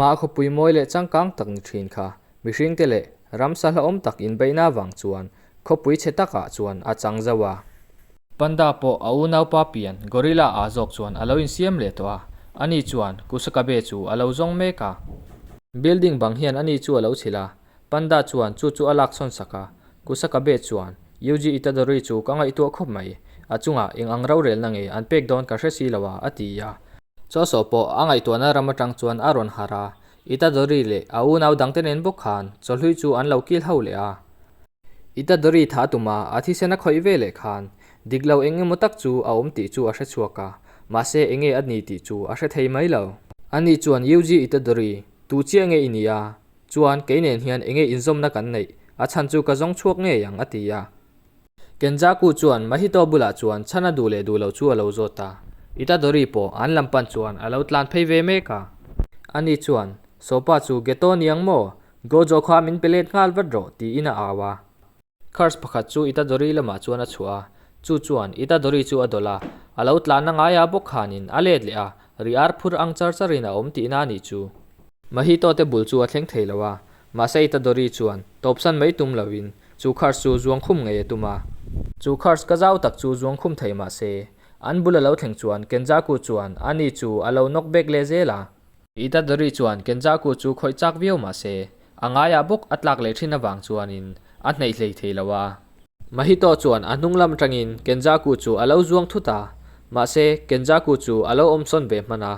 hmaa khawpui mawi leh changkang tak ni thin kha mihringte leh ramsa hlauhawm tak inbeihna avang chuan khawpui chhe takah chuan a chang zauh a. Panda pawh a unaupa pian Gorilla ah zawk chuan a lo insiam leh tawh a, ani chuan Kusakabe chu a lo zawng mek a. Building bang hian ani chu a lo chhilh a, Panda chuan chu chu a laksawn sak a, Kusakabe chuan Yuji Itadori chu ka ngaihtuah khawp mai, a chungah eng ang rorelna nge an pek dawn ka hre si lo a, a ti a. Chawsawh pawh a ngaihtuahna ram atang chuan a rawn harh a, Itadori leh a unau dangte nen bawk khan chawhlui chu an lo kil ho leh a. Itadori tha tuma a thisen a khawih ve leh khan dik lo eng emaw tak chu a awm tih chu a hre chhuak a, mahse enge a ni tih chu a hre thei mai lo. Ani chuan Yuji Itadori, tu chiah nge i ni a? Chuan kei nen hian enge inzawmna kan neih? A chhan chu ka zawng chhuak ngei ang a ti a. Kenjaku chuan Mahito bulah chuan chhan a duh leh duh loh chu a lo zawt a. Itadori pawh an lam pan chuan a lo tlan phei ve mek a. Ani chuan, Sopa chu Geto niang maw? Gojo kha min pe let nghal vat rawh, tiin a au a. Curse pakhat chu Itadori lamah chuan a chhuah a, chu chuan Itadori chu a dawlh a, a lo tlanna ngaia bawk khanin a let leh a, ri ar phur ang char charin a awm tihna a nih chu. Mahito te bul chu a thleng thei lo a, mahse Itadori chuan tawpsan mai tum lovin chu curse chu zuang khum ngei a tum a. Chu curse ka zau tak chu zuang khum thei mahse an bul a lo thleng chuan Kenjaku chuan ani chu a lo knock back leh zel a. Itadori chuan Kenjaku chu khawih chak viau mahse A ngaiah bawk a tlak leh thin avang chuanin a hnaih hlei thei lo a. Mahito chuan a hnung lam atangin Kenjaku chu a lo zuang thut a, mahse Kenjaku chu a lo awm sawn ve hman a.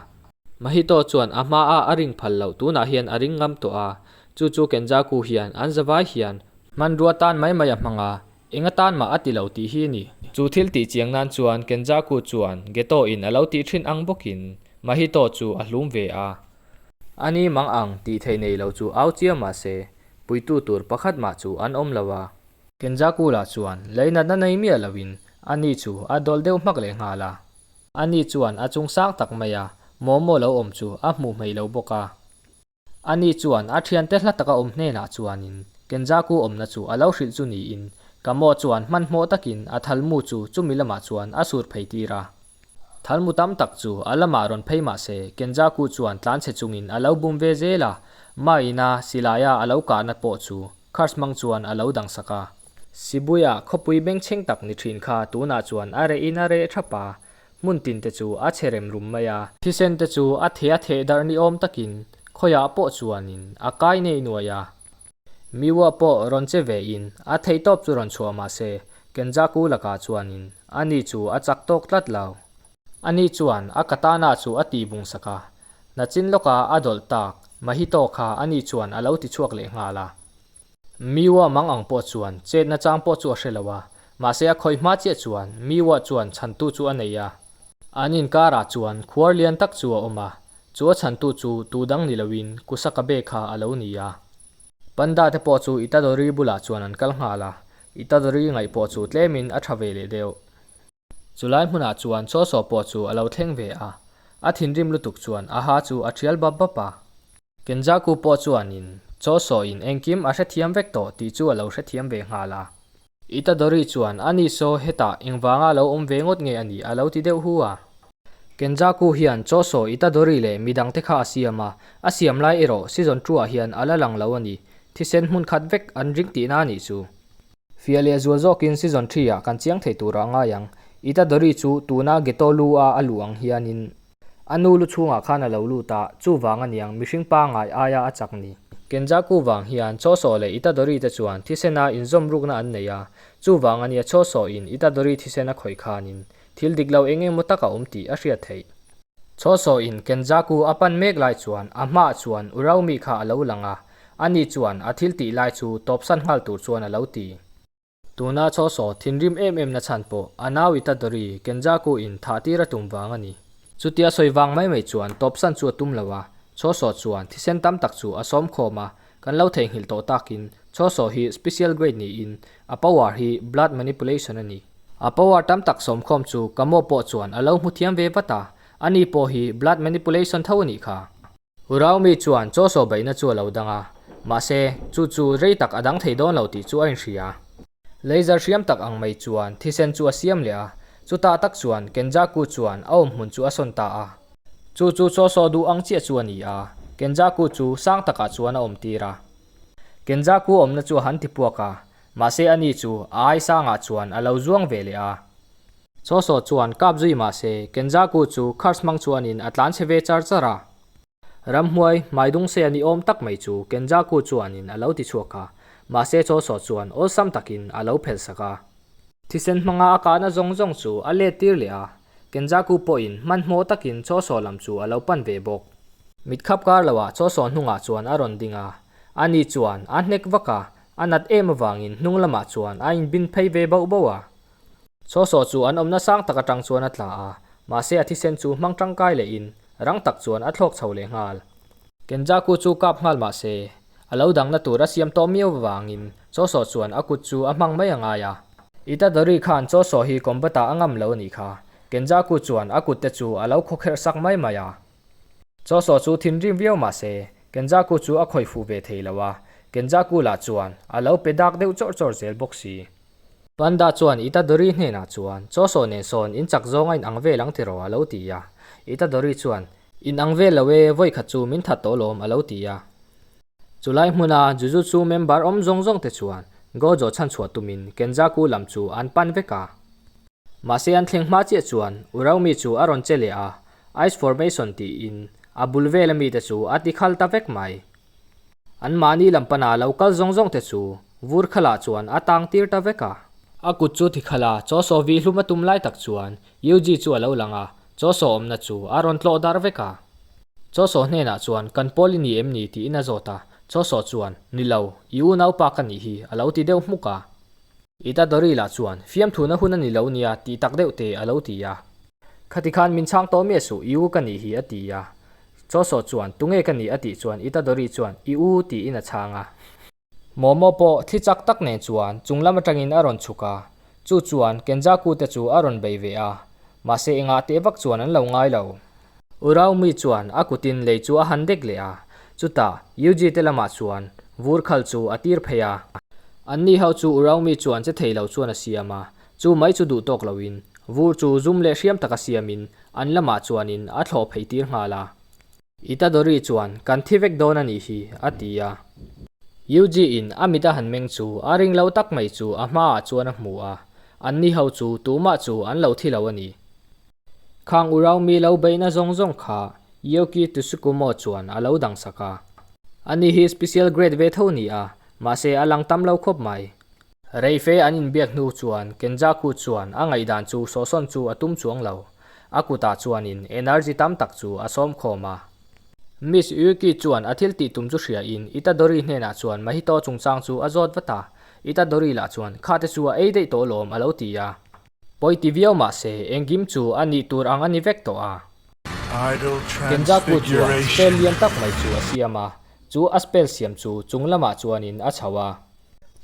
Mahito chuan a hmaa a ring phal loh tunah hian a ring ngam tawh a, chu chu Kenjaku hian an zavai hian hmanrua tan mai mai a hmang a, eng atan mah a ti lo tih hi a ni. Chu thil tih chiang nan chuan Kenjaku chuan Geto in a lo tih thin ang bawkin Mahito chu a hlum ve a. A ni mang ang tih theih nei lo chu au chiam mah se, puitu tur pakhat mah chu an awm lo a. Kenjaku lah chuan leinatna nei miah loin a ni chu a dawlh deuh hmak leh nghal a. A ni chuan a chung sang tak mai a, Momo lo awm chu a hmuh hmei lo bawk a. A ni chuan a thiante hla taka awm hnenah chuanin Kenjaku awmna chu a lo hrilh chu niin Kamo chuan hmanhmawh takin a thalmu chu chumi lamah chuan a sur phei tir a. Thalmu tam tak chu a lamah rawn phei mah se, Kenjaku chuan tlanchhe chungin a lo bum ve zel a, Maina silaia a lo kahna pawh chu curse hmang chuan a lo dangsak a. Shibuya khawpui bengchheng tak ni thin kha tunah chuan a reh in a reh thap a, hmun tin te chu a chhe rem rum mai a. Thisen te chu a theh a theh darh ni awm takin khawiah pawh chuanin a kai nei nuai a. Miwa pawh rawn che ve in a theihtawp chu rawn chhuah mah se, Kenjaku lakah chuanin ani chu a chak tawk tlat lo. Ani chuan a katana chu a tih vung sak a, nachin lawka a dawlh tak Mahito kha ani chuan a lo ti chhuak leh nghal a. Miwa mang ang pawh chuan chetna chang pawh chu a hre lo a, mahse a khawih hma chiah chuan Miwa chuan chhantu chu a nei a. An inkarah chuan khuar lian tak chu a awm a, Chu a chhantu chu tu dang ni loin Kusakabe kha a lo ni a. Panda te pawh chu Itadori bulah chuan an kal nghal a, Itadori ngaih pawh chu tlemin a tha ve leh deuh. Chulai hmunah chuan Chawsaw pawh chu a lo thleng ve a, a thinrim lutuk chuan a ha chu a thial bap bap a. Kenjaku pawh chuanin Chawsaw in engkim a hrethiam vek tawh tih chu a lo hrethiam ve nghal a. Itadori chuan, Ani saw, hetah engvanga lo awm ve ngawt nge a nih? a lo ti deuh hu a. Kenjaku hian Choso, Itadori leh midangte kha a siam a, a siam lai erawh season two ah hian a la lang lo a ni. Thisen hmun khat vek an ring tihna a nih chu. Fiah leh zual zawkin season three ah kan chiang thei turah a ngai ang. Itadori chu tuna Geto lu a a luh ang hianin A nu lu chhungah khan a lo lut a, chuvang a niang mihring pangngai aia a chak ni. Kenjaku vang hian Chawsaw leh Itadori te chuan thisena inzawm rukna an nei a, chuvang a nia Chawsaw in Itadori thisen a khawih khanin thil dik lo eng emaw tak a awm tih a hriat theih. Chawsaw in Kenjaku a pan mek lai chuan a hmaah chuan Uraumi kha a lo lang a, ani chuan a thil tih lai chu tawpsan nghal tur chuan a lo ti. Tuna Chawsaw thinrim em em na chhan pawh a nau Itadori Kenjaku in thah tir a tum vang a ni. Chutia sawi vang mai mai chuan tawpsan chu a tum lo a, Chawsaw chuan thisen tam tak chu a sawm khawm a, kan lo theihnghilh tawh takin Chawsaw hi special grade niin a power hi blood manipulation a ni. A power tam tak sawm khawm chu Kamo pawh chuan a lo hmu thiam ve vat a, ani pawh hi blood manipulation tho a nih kha. Uraumi chuan chaw saw beihna chu a lo dang a, mahse, chu chu rei tak a dang thei dawn lo tih chu a inhria. Laser hriam tak ang mai chuan thisen chu a siam leh a, chutah tak chuan Kenjaku chuan a awmhmun chu a sawn ta a. Chu chu chaw saw duh ang chiah chu a ni a. Kenjaku chu sang takah chuan a awm tir a. Kenjaku awmna chu a han ti puak a, mahse ani chu a ai sangah chuan a lo zuang ve leh a. Chawsaw chuan kap zui mahse Kenjaku chu curse hmang chuanin a tlan chhe ve char char a. Ramhmuai hmaidung se a ni awm tak mai chu Kenjaku chuanin a lo ti chhuak a, mahse Chawsaw chuan awlsam takin a lo phel sak a. Thisen hmanga a kahna zawng zawng chu a let tir leh a, Kenjaku pawhin hmanhmawh takin Chawsaw lam chu a lo pan ve bawk. Mit khap kar loah Chawsaw hnungah chuan a rawn ding a, ani chuan a hnek vak a, a nat em avangin hnung lamah chuan a inbin phei ve bauh bauh a. Chawsaw chu an awmna sang tak atang chuan a tla a, mahse a thisen chu hmang tangkai lehin rang tak chuan a thlawk chho leh nghal. Kenjaku chu kap nghal mahse, a lo dangna tur a siam tawh miau avangin Chawsaw chuan a kut chu a hmang mai a ngai a. Itadori khan Chawsaw hi combat ah a ngam lo a nih kha, Kenjaku chuan a kut te chu a lo khawkherh sak mai mai a. Chawsaw chu thinrim viau mahse, Kenjaku chu a khawih fuh ve thei lo a, Kenjaku lah chuan a lo pe dak deuh chawrh chawrh zel bawk si. Panda chuan Itadori hnenah chuan, Chawsaw nen sawn in chak zawng a in ang vel ang tiraw a lo ti a. Itadori chuan, In ang vel lo e, vawi khat chu min that tawh lawm a lo ti a. Chulai hmuna Jujutsu member awm zawng zawng te chuan Gojo chhanchhuah tumin Kenjaku lam chu an pan vek a. Mahse an thleng hma chiah chuan Uraumi chu a rawn che leh a, Ice Formation tiin a bul vela mite chu a ti khal ta vek mai. An mahni lam pana lo kal zawng zawng te chu vur khalah chuan a tang tir ta vek a. A kut chu thikhala chaw saw vih hlum a tum lai tak chuan Yuji chu a lo lang a, chaw saw awmna chu a rawn tlawh dar vek a. Chaw saw hnenah chuan kan pawl i ni em ni tiin a zawt a, chaw saw chuan, Ni lo, i unaupa ka nih hi, a lo ti deuh hmuk a. Itadori lah chuan, Fiamthuna hun a ni lo nia tih tak deuh te a lo ti a. Khati khan min chhang tawh miah suh, i u ka nih hi a ti a. Chawsaw chuan, Tunge ka nih a tih chuan Itadori chuan, I u tiin a chhang a. Momo pawh thli chak tak nen chuan chung lam atangin a rawn chhuk a, chu chuan Kenjaku te chu a rawn bei ve a, mahse engah teh vak chuan an lo ngai lo. Uraumi chuan a kutin lei chu a han dek leh a, chutah Yuji te lamah chuan vur khal chu a tir phei a. Anni ho chu Uraumi chuan che thei lo chuan a siam a, chu mai chu duh tawk loin vur chu zum leh hriam taka siamin an lamah chuanin a thlawh phei tir nghal a. Itadori chuan, Kan thi vek dawn a nih hi, a ti a. Yuji in a mit a han meng chu a ring lo tak mai chu a hmaah chuan a hmu a, anni ho chu tumah chu an lo thi lo a ni. Khang urau mi lo beihna zawng zawng kha Yuki Tsukumo chuan a lo dang sak a. Ani hi special grade ve tho ni a, mahse a lang tam lo khawp mai. Reife an inbiak hnu chuan Kenjaku chuan a ngaihdan chu sawhsawn chu a tum chuang lo. A kutah chuanin energy tam tak chu a sawm khawm a. Miss Yuki chuan a thil tih tum chu hriain Itadori hnenah chuan Mahito chungchang chu a zawt vat a. Itadori lah chuan khate chu a ei daih tawh lawm a lo ti a. Pawi ti viau mah se, engkim chu a nih tur ang a ni vek tawh a. Kenjaku chuan spell lian tak mai chu a siam a, chu a spell siam chu chung lamah chuanin a chho a.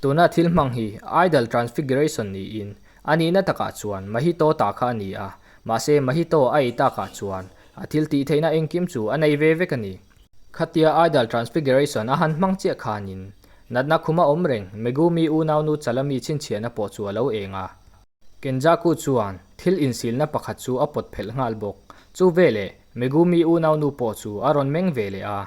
Tuna thil hmang hi Idol Transfiguration niin a nihna takah chuan Mahito ta kha a ni a, mahse Mahito a ei takah chuan a thil tih theihna engkim chu a nei ve vek a ni. Khatia Idol Transfiguration a han hmang chiah khanin natna khuma awm reng Megumi unaunu Chalami chhinchhiahna pawh chu a lo eng a. Kenjaku chuan thil insilna pakhat chu a pawt phelh nghal bawk. Chu veleh Megumi unaunu pawh chu a rawn meng ve leh a.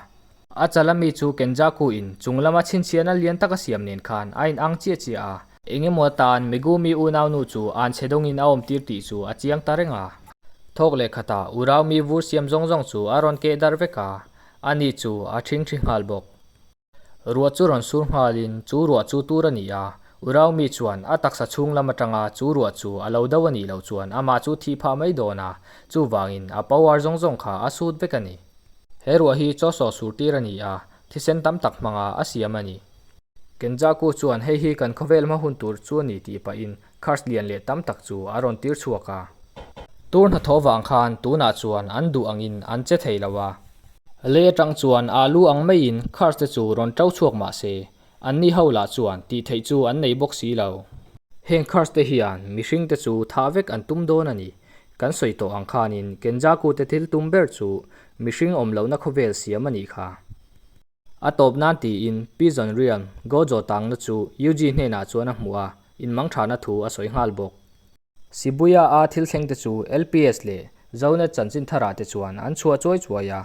A Chalami chu Kenjaku in chung lama chhinchhiahna lian tak a siam nen khan a inang chiah chiah a. Engemaw atan Megumi unaunu chu an chhe dawngin a awmtir tih chu a chiang ta reng a. Thawk leh khatah Uraumi vur siam zawng zawng chu a rawn keh darh vek a, ani chu a ṭhingṭhi nghal bawk. Ruah chu rawn sur nghalin chu ruah chu tur a ni a, Uraumi chuan a taksa chhung lam aṭanga chu ruah chu a lo do a nih loh chuan amah chu thih phah mai dawn a, chuvangin a power zawng zawng kha a sut vek a ni. He ruah hi chaw sawh sur tir a ni a, thisen tam tak hmanga a siam a ni. Kenjaku chuan hei hi kan khawvel hma hun tur chu a ni tih pahin curse lian leh tam tak chu a rawn tir chhuak a. Tur hnathawh vang khan tunah chuan an duh angin an che thei lo a. Lei atang chuan alu ang maiin curse te chu rawn to chhuak mah se, anni ho lah chuan tih theih chu an nei bawk si lo. Heng curse te hian mihring te chu thah vek an tum dawn a ni. Kan sawi tawh ang khanin Kenjaku te thil tum ber chu mihring awm lohna khawvel siam a nih kha. A tawp nan tiin Pigeon Realm Gojo tangna chu Yuji hnenah chuan a hmuh a, inmangthana thu a sawi nghal bawk. Shibuya a thil thleng te chu LPS leh Zonet chanchin tharah te chuan an chhuah chuai chuai a.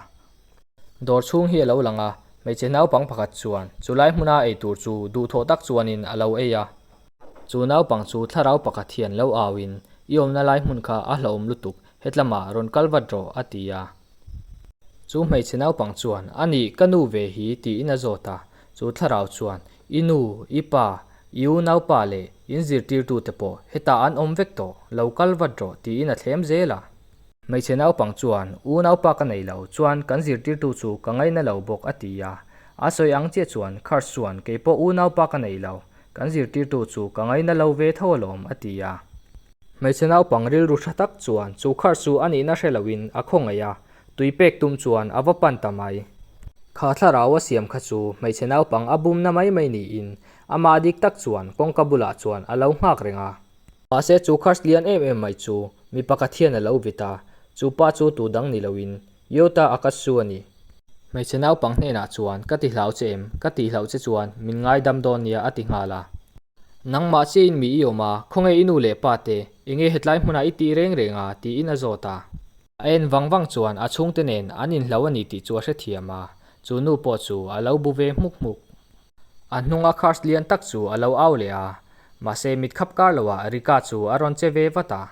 Dawr chhung hi a lo lang a, hmeichhe naupang pakhat chuan chulai hmuna ei tur chu duhthawh tak chuanin a lo ei a. Chu naupang chu thlarau pakhat hian lo auin, I awmna lai hmun kha a hlauhawm lutuk, hetlamah rawn kal vat rawh, a ti a. Chu hmeichhe naupang chuan, A nih, ka nu ve hi, tiin a zawt a. Chu thlarau chuan, I nu, i pa, i unaupa leh in zirtirtute pawh hetah an awm vek tawh, lo kal vat rawh, tiin a thlem zel a. Hmeichhe naupang chuan, U naupa ka nei lo, chuan kan zirtirtu chu ka ngaina lo bawk a ti a. A sawi ang chiah chuan Curse chuan, Kei pawh u naupa ka nei lo, kan zirtirtu chu ka ngaina lo ve tho alawm a ti a. Hmeichhe naupang rilru tha tak chuan chu Curse chu a nihna hre loin a khawngaih a, tui pek tum chuan a va pan ta mai. Kha thlarau a siam kha chu hmeichhe naupang a bumna mai mai niin amah dik tak chuan kawngka bulah chuan a lo nghak reng a. Mahse chu curse lian em em mai chu mi pakhat hian a lo vit a, chu pa chu tu dang ni loin Yota Akatsu a ni. Hmeichhe naupang hnenah chuan ka ti hlau che em, ka tih hlauh che chuan min ngaidam dawn nia a ti nghal a. Nangmah chiahin mi i awm a, khawnge i nu leh pa te, enge hetlai hmunah i tih reng reng a tiin a zawt a. A en vang vang chuan a chhungte nen an inhlo a ni tih chu a hrethiam a, chu nu pawh chu a lo bu ve hmuk hmuk. A hnunga curse lian tak chu a lo au leh a, mahse mit khap kar loah Rika chu a rawn che ve vat a.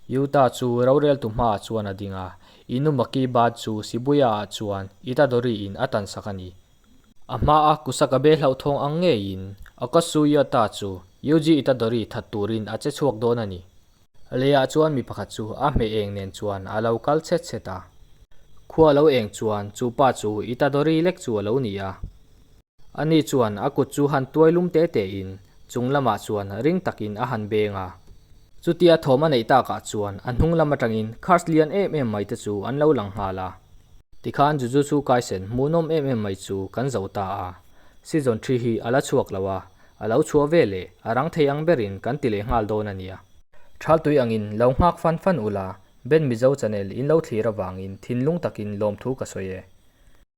Yuta chu roreltu hmaah chuan a ding a, Inumaki bat chu Shibuya-ah chuan Itadori-in a tansak a ni. A hmaa Kusakabe hlauhthawng ang ngeiin Okosu Yuta chu Yuji Itadori that turin a che chhuak dawn a ni. Leiah chuan mi pakhat chu a hmeh eng nen chuan a lo kal chhet chhet a. Khua lo eng chuan chu pa chu Itadori lek chu a lo ni a. Ani chuan a kut chu han tuai lum te te in chung lamah chuan ring takin a han beng a. Chutia thawm a neih takah chuan a hnung lam atangin cars lian em em mai te chu an lo lang nghal a. Tikhan Jujutsu Kaisen hmuhnawm em em mai chu kan zo ta a. Season thi hi a la chhuak lo a, A lo chhuah ve leh, a rang thei ang berin kan ti leh nghal dawn a nia. Thaltui angin lo nghak fan fan ula, Ben Mizo channel in lo thlir avangin thinlung takin lawmthu ka sawi e.